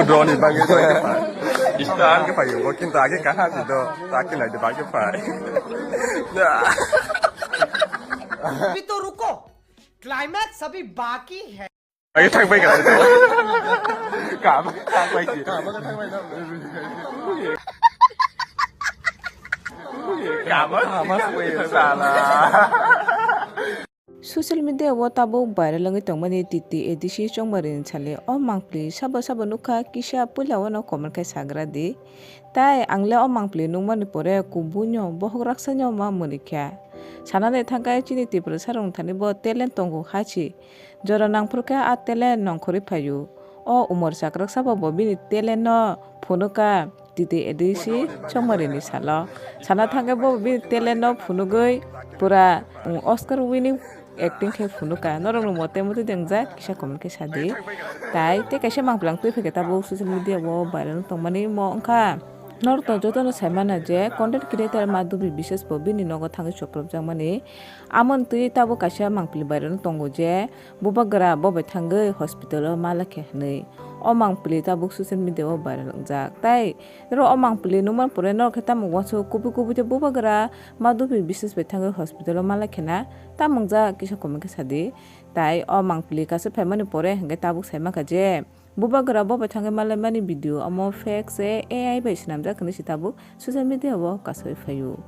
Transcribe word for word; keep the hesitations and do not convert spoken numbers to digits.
Drone ni bagwi to age phai. Ista age phai, bo kintu age kaha si do, ta kinai de bagwi phai. अभी तो रुको, क्लाइमैक्स अभी बाकी है। Age thang pai ka. Ka, thang pai si. Ka, ka, sala. Social media o tabuk viral wngwi tongmani T T A D C Chongmari ni sale. O mangpili sabo sabo nukha, kisa puila wano comment khe sagra di. Tai ang le o mangpili nukmani pore kubuino bohok raksaino ma mwnwi kha. Sanani thangkhe chini Tiprasa rok thani bo talent tongo hachi. Jora nangphuru khe a talent nongkhorwi phaio. O umor chakrak sabo bo bini talent no phunukha. T T A D C Chongmari ni salo. Sana thangkhe bo bini talent no phunugwi pura, um, Oscar winning acting khe phunukha. Norokni mote mote dengjak kisa comment khe sadi. Tai tei kaisa mangpili ang twi phaikhe tabuk social media o viral tongmani mo wngkha. Norok to jotono saimana je content creator Madhubi Biswas bo bini nogo thangwi chopropjakmani. Amoni twi tabuk kaisa mangpili viral tongo je Bubagra bo bai thangwi hospital o ma lakhe hwnwi. O mangpili tabuk social media o viral wngjak. Tai norok o mangpili nukmani pore norok khe tamo uansuk kubui kubui tei Bubagra Madhubi Biswas bai thangwi hospital o ma lakhe na tamo wngjak kisa comment khe sadi. Tai o mangpili kaisa phaimani pore hwnkhe tabuk saimankha je Bubagra bo bai thangwi ma laimani video omo fake se A I bai swnamjak hwnwi se tabuk social media o kasui phaio.